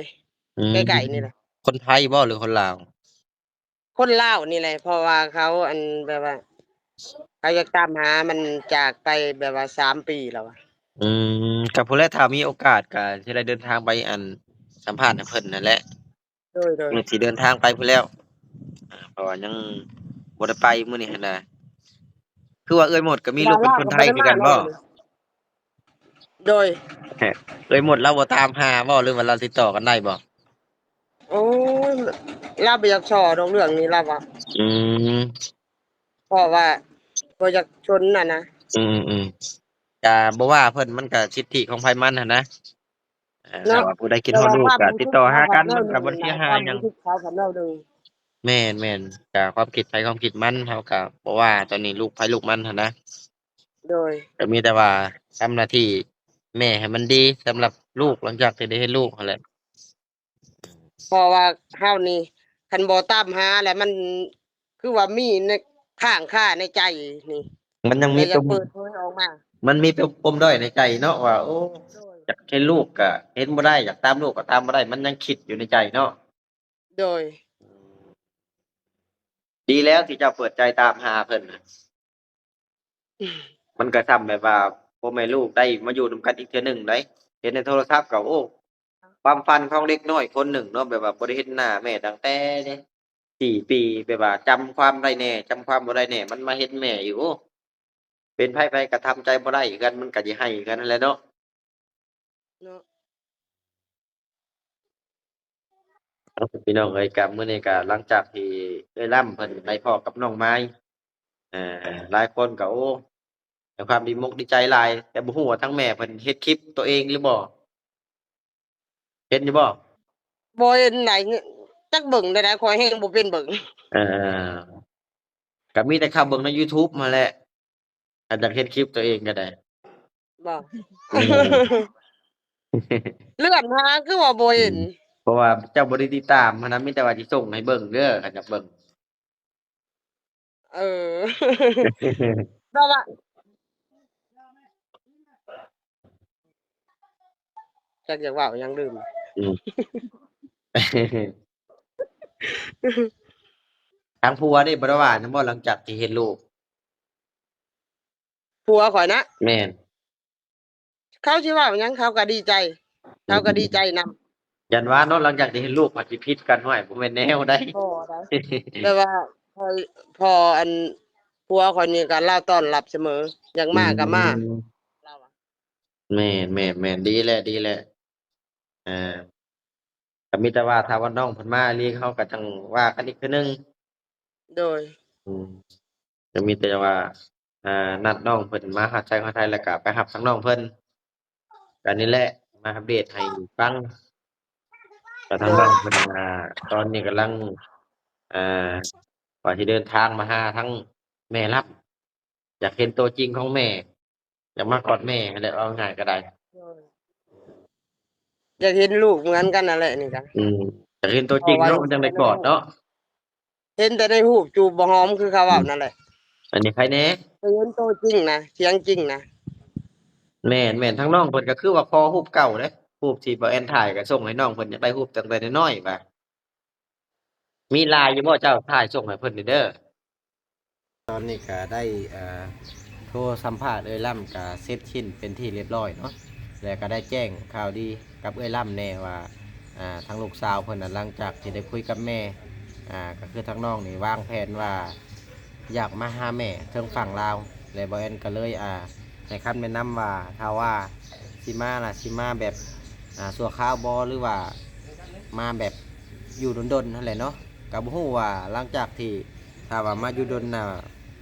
ອືມ ໃກ້ໆນີ້ນະ. ຄົນໄທບໍ່ ຫຼືຄົນລາວ? ຄົນລາວນີ້ແຫຼະ ເພາະວ່າເຂົາ ອັນ ແບບວ່າ ເຂົາຢາກຕາມຫາ ມັນຈາກໄປແບບວ່າສາມປີແລ້ວ. ອືມ ກໍພຸ້ນແຫຼະ ຖ້າມີໂອກາດກໍຊິໄດ້ເດີນທາງໄປ ອັນ ສຳພາດນຳເພິ່ນນັ້ນແຫຼະ. ໂດຍໆ ມື້ທີ່ເດີນທາງໄປພຸ້ນແລ້ວ ອ່າ ເພາະວ່າຍັງບໍ່ໄດ້ໄປມື້ນີ້ຫັ້ນນະ. ຄືວ່າເອື້ອຍມົດກໍມີລູກເປັນຄົນໄທຄືກັນບໍ່? ໂດຍ ເອື້ອຍມົດລາວບໍ່ຕາມຫາບໍ່ ຫຼືວ່າລາວຕິດຕໍ່ກັນໄດ້ບໍ່? ໂອ້ຍ ລາວບໍ່ຢາກສໍດອກເລື່ອງນີ້ລາວວ່າ. ອືມ ເພາະວ່າບໍ່ຢາກຊົນຫັ້ນນະ. ອືມໆ ກະບໍ່ວ່າເພິ່ນ ມັນກະສິດທິຂອງໃຜມັນຫັ້ນນະ. ເອີ ເນາະ ຖ້າວ່າຜູ້ໃດຄິດຮອດລູກກໍຕິດຕໍ່ຫາກັນ ມັນກໍບໍ່ເສຍຫາຍຫຍັງ. ແມ່ນໆ ກໍຄວາມຄິດໃຜຄວາມຄິດມັນ ເຮົາກໍບໍ່ວ່າ ຕອນນີ້ລູກໃຜລູກມັນຫັ້ນນະ. ໂດຍ ກໍມີແຕ່ວ່າທຳໜ້າທີ່ແມ່ໃຫ້ມັນດີສຳລັບລູກ ຫຼັງຈາກທີ່ໄດ້ເຫັນລູກຫັ້ນແຫຼະ. ເພາະວ່າເຮົານີ້ ຄັນບໍ່ຕາມຫາແລ້ວ ມັນຄືວ່າມີໃນ ຄ້າງຄາໃນໃຈນີ້ ມັນຍັງມີ ແຕ່ຢາກເປີດເຜີຍອອກມາ ມັນມີປມດ້ອຍໃນໃຈເນາະ ວ່າ ໂອ້ ໂດຍ ຢາກເຫັນລູກກະເຫັນບໍ່ໄດ້ ຢາກຕາມລູກກະຕາມບໍ່ໄດ້ ມັນຍັງຄິດຢູ່ໃນໃຈເນາະ. ໂດຍ ດີແລ້ວທີ່ເຈົ້າເປີດໃຈຕາມຫາເພິ່ນນະ. ມັນກໍຊ່ຳແບບວ່າພໍ່ແມ່ລູກໄດ້ມາຢູ່ນຳກັນອີກເທື່ອໜຶ່ງໄດ໋. ເຫັນໃນໂທລະສັບກໍ ໂອ້ ຄວາມຝັນຂອງເດັກນ້ອຍຄົນໜຶ່ງເນາະ ແບບວ່າບໍ່ໄດ້ເຫັນໜ້າແມ່ຕັ້ງແຕ່ສີ່ປີ ແບບວ່າຈຳຄວາມໄດ້ແດ່ ຈຳຄວາມບໍ່ໄດ້ແດ່ ມັນມາເຫັນແມ່ອີກ ໂອ້ ເປັນໃຜໆກໍທຳໃຈບໍ່ໄດ້ຄືກັນ ມັນກໍຊິໄຫ້ຄືກັນຫັ້ນແຫຼະເນາະ. ເນາະ ພີ່ນ້ອງເອີຍ ກະມື້ນີ້ກະຫຼັງຈາກທີ່ເອື້ອຍລຳເພິ່ນໄດ້ພໍ້ກັບນ້ອງມາຍ ເອີ ຫຼາຍຄົນກະ ໂອ້ ໃນຄວາມດີອົກດີໃຈຫຼາຍ ແຕ່ບໍ່ຮູ້ວ່າທາງແມ່ເພິ່ນເຫັນຄລິບໂຕເອງຫຼືບໍ່? ເຫັນຢູ່ບໍ່? ບໍ່ເຫັນໃດ໋ ຈັກເບິ່ງແນວໃດ ຂ້ອຍແຮງບໍ່ເປັນເບິ່ງ. ເອີ ກໍມີແຕ່ເຂົ້າເບິ່ງໃນ YouTube ຫັ້ນແຫຼະ ຄັນຢາກເຫັນຄລິບໂຕເອງກໍໄດ້. ບໍ່ ອືມ ເລື່ອນຫາຄືວ່າບໍ່ເຫັນ ອືມ ເພາະວ່າເຈົ້າບໍ່ໄດ້ຕິດຕາມຫັ້ນນະ ມີແຕ່ວ່າຊິສົ່ງໃຫ້ເບິ່ງເດີ ຄັນຢາກເບິ່ງ. ເອີ ແຕ່ວ່າ ຈັກຢາກເວົ້າຫຍັງລືມ. ອືມ ທາງຜົວເດ້ ບໍ່ໄດ້ວ່າຫຍັງບໍ່ ຫຼັງຈາກທີ່ເຫັນລູກ? ຜົວຂ້ອຍນະ? ແມ່ນ. ເຂົາຊິເວົ້າຫຍັງ ເຂົາກໍດີໃຈ ເຂົາກໍດີໃຈນຳ. ຢ້ານວ່າເນາະ ຫຼັງຈາກໄດ້ເຫັນລູກ ມັນຊິຜິດກັນ ຫ້ວຍ ບໍ່ແມ່ນແນວໃດ໋. ບໍ່ໄດ໋ ແຕ່ວ່າຂ້ອຍ ພໍອັນ ຜົວຂ້ອຍນີ້ກໍລາວຕ້ອນຮັບສະເໝີ ຢາກມາກໍມາ ອືມ ລາວວ່າ. ແມ່ນໆໆ ດີແຫຼະ ດີແຫຼະ ເອີ ກໍມີແຕ່ວ່າຖ້າວ່ານ້ອງເພິ່ນມາອີ່ຫຼີ ເຮົາກໍຈັ່ງວ່າກັນອີກເທື່ອໜຶ່ງ. ໂດຍ ອືມ ກໍມີແຕ່ວ່າ ອ່າ ນັດນ້ອງເພິ່ນມາຮອດໄທ ຮອດໄທ ແລ້ວກໍໄປຮັບທາງນ້ອງເພິ່ນ. ກໍນີ້ແຫຼະ ມາອັບເດດໃຫ້ຟັງ. ກໍທາງນ້ອງເພິ່ນ ອ່າ ຕອນນີ້ກຳລັງ ອ່າ ວ່າຊິເດີນທາງມາຫາທາງແມ່ລຳ ຢາກເຫັນຕົວຈິງຂອງແມ່ ຢາກມາກອດແມ່ຫັ້ນແຫຼະ ເວົ້າງ່າຍກໍໄດ້. ໂດຍ ຢາກເຫັນລູກເໝືອນກັນນັ້ນແຫຼະນີ້ກະ. ອືມ ຢາກເຫັນຕົວຈິງເນາະ ມັນຈັ່ງໄດ້ກອດເນາະ. ເຫັນແຕ່ໃນຮູບ ຈູບບໍ່ຫອມຄືເຂົາເວົ້ານັ້ນແຫຼະ. ອືມ ອັນນີ້ໃຜແດ່? ໄດ້ເຫັນໂຕຈິງນະ ສຽງຈິງນະ. ແມ່ນໆ ທາງນ້ອງເພິ່ນກໍຄືວ່າຂໍຮູບເກົ່າເດ້ ຮູບທີ່ບໍ່ແອນຖ່າຍກໍສົ່ງໃຫ້ນ້ອງເພິ່ນ ຢາກໄດ້ຮູບຕັ້ງແຕ່ນ້ອຍໆ ວ່າ ມີລາຍຢູ່ບໍ່ ເຈົ້າຖ່າຍສົ່ງໃຫ້ເພິ່ນແດ່ເດີ. ຕອນນີ້ກໍໄດ້ ເອີ ໂທສຳພາດເອື້ອຍລຳກໍເສັດສິ້ນເປັນທີ່ລຽບລ້ອຍເນາະ ແລະກໍໄດ້ແຈ້ງຂ່າວດີກັບເອື້ອຍລຳແດ່ວ່າ ອ່າ ທາງລູກສາວເພິ່ນນະ ຫຼັງຈາກທີ່ໄດ້ຄຸຍກັບແມ່ ອ່າ ກໍຄືທາງນ້ອງນີ້ວາງແຜນວ່າຢາກມາຫາແມ່ເທິງຝັ່ງລາວ ແລະ ບ່າວແອນກໍເລີຍ ອ່າ ໃຫ້ຄຳແນະນຳວ່າ ຖ້າວ່າຊິມານະ ຊິມາແບບ ອ່າ ຊົ່ວຄາວບໍ່ ຫຼືວ່າມາແບບຢູ່ດົນໆ ຫັ້ນແຫຼະເນາະ. ກໍບໍ່ຮູ້ວ່າຫຼັງຈາກທີ່ ຖ້າວ່າມາຢູ່ດົນນະ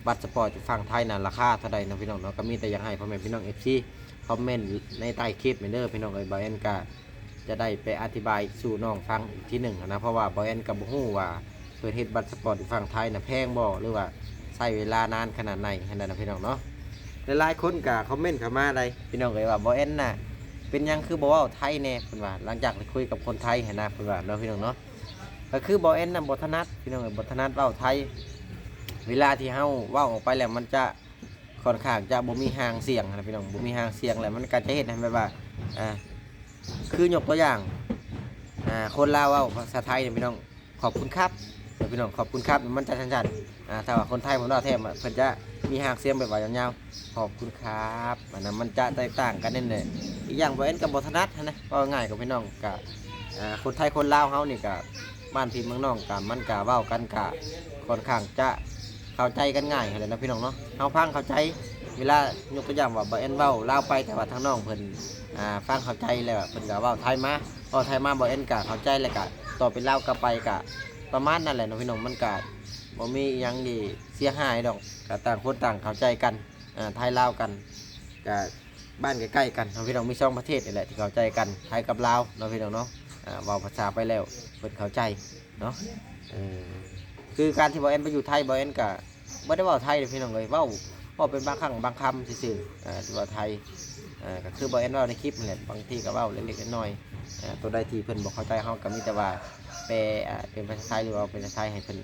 ບັດສະປອດຢູ່ຝັ່ງໄທນະ ລາຄາເທົ່າໃດເນາະ ພີ່ນ້ອງເນາະ. ກໍມີແຕ່ຢາກໃຫ້ພໍ່ແມ່ພີ່ນ້ອງເອັຟຊີຄອມເມັນໃນໃຕ້ຄລິບແມ່ນເດີ ພີ່ນ້ອງເອີຍ. ບ່າວແອນກໍຈະໄດ້ໄປອະທິບາຍສູ່ນ້ອງຟັງອີກທີໜຶ່ງຫັ້ນນະ ເພາະວ່າບ່າວແອນກໍບໍ່ຮູ້ວ່າເພິ່ນເຮັດບັດສະປອດຢູ່ຝັ່ງໄທນະ ແພງບໍ່ ຫຼືວ່າໃຊ້ເວລານານຂະໜາດໃດຫັ້ນນະ ພີ່ນ້ອງເນາະ. ຫຼາຍໆຄົນກໍຄອມເມັນເຂົ້າມາໄດ໋ ພີ່ນ້ອງເອີຍ ວ່າບ່າວແອນນະ ເປັນຫຍັງຄືບໍ່ເວົ້າໄທແດ່ ເພິ່ນວ່າ ຫຼັງຈາກໄດ້ຄຸຍກັບຄົນໄທຫັ້ນນະ ເພິ່ນວ່າເນາະ ພີ່ນ້ອງເນາະ. ກໍຄືບ່າວແອນນະບໍ່ຖະໜັດ ພີ່ນ້ອງເອີຍ ບໍ່ຖະໜັດເວົ້າໄທ. ເວລາທີ່ເຮົາເວົ້າອອກໄປແລ້ວ ມັນຈະຄ່ອນຂ້າງຈະບໍ່ມີຫາງສຽງນະ ພີ່ນ້ອງ ບໍ່ມີຫາງສຽງ ແລ້ວມັນກໍຈະເຮັດໃຫ້ແບບວ່າ ອ່າ ຄືຍົກຕົວຢ່າງ ອ່າ ຄົນລາວເວົ້າພາສາໄທນະ ພີ່ນ້ອງ ຂອບຄຸນຄັບ ເອີ ພີ່ນ້ອງ ຂອບຄຸນຄັບ ມັນຈະສັ້ນໆ. ອ່າ ຖ້າວ່າຄົນໄທເພິ່ນເວົ້າແທ້ ເພິ່ນຈະມີຫາງສຽງແບບວ່າຍາວໆ ຂອບຄຸນຄັບ ອັນນັ້ນມັນຈະແຕກຕ່າງກັນນັ້ນແຫຼະ. ອີກຢ່າງບ່າວແອນກໍບໍ່ຖະໜັດຫັ້ນນະ ເວົ້າງ່າຍກັບພີ່ນ້ອງ ກໍ ອ່າ ຄົນໄທຄົນລາວເຮົານີ້ກະ ບ້ານພີ່ເມືອງນ້ອງກະ ມັນກະເວົ້າກັນກະ ຂ້ອນຂ້າງຈະເຂົ້າໃຈກັນງ່າຍຫັ້ນແຫຼະເນາະ ພີ່ນ້ອງເນາະ. ເຮົາຟັງເຂົ້າໃຈ ເວລາຍົກຕົວຢ່າງວ່າ ບ່າວແອນເວົ້າລາວໄປ ແຕ່ວ່າທາງນ້ອງເພິ່ນ ອ່າ ຟັງເຂົ້າໃຈແລ້ວ ເພິ່ນກະເວົ້າໄທມາ ເວົ້າໄທມາ ບ່າວແອນກະເຂົ້າໃຈ ແລ້ວກະຕອບເປັນລາວກັບໄປ ກະປະມານນັ້ນແຫຼະເນາະ ພີ່ນ້ອງ. ມັນກະບໍ່ມີອີ່ຫຍັງທີ່ເສຍຫາຍດອກ ກະຕ່າງຄົນຕ່າງເຂົ້າໃຈກັນ ອ່າ ໄທລາວກັນ ກະບ້ານໃກ້ໆກັນເນາະ ພີ່ນ້ອງ. ມີສອງປະເທດນີ້ແຫຼະທີ່ເຂົ້າໃຈກັນ ໄທກັບລາວເນາະ ພີ່ນ້ອງເນາະ. ອ່າ ເວົ້າພາສາໄປແລ້ວ ເພິ່ນເຂົ້າໃຈເນາະ. ເອີ ຄືການທີ່ບ່າວແອນໄປຢູ່ໄທ ບ່າວແອນກະບໍ່ໄດ້ເວົ້າໄທເດ້ ພີ່ນ້ອງເອີຍ ເວົ້າ ເວົ້າເປັນບາງຄັ້ງບາງຄຳຊື່ໆ ອ່າ ທີ່ເວົ້າໄທ ອ່າ ກະຄືບ່າວແອນເວົ້າໃນຄລິບຫັ້ນແຫຼະ ບາງທີກະເວົ້າເລັກໆນ້ອຍໆ. ອ່າ ໂຕໃດທີ່ເພິ່ນບໍ່ເຂົ້າໃຈ ເຮົາກະມີແຕ່ວ່າແປ ອ່າ ເປັນພາສາໄທ ຫຼືວ່າເປັນພາສາໄທໃຫ້ເພິ່ນ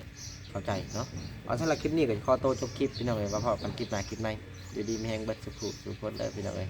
ເຂົ້າໃຈເນາະ. ເອົາ ສຳລັບຄລິບນີ້ກະຂໍໂຕຈົບຄລິບ ພີ່ນ້ອງເອີຍ ມາພໍ້ກັນຄລິບໜ້າຄລິບໃໝ່. ຢູ່ດີມີແຮງເບິດສູ່ຜູ້ສູ່ຄົນເດີ ພີ່ນ້ອງເອີຍ.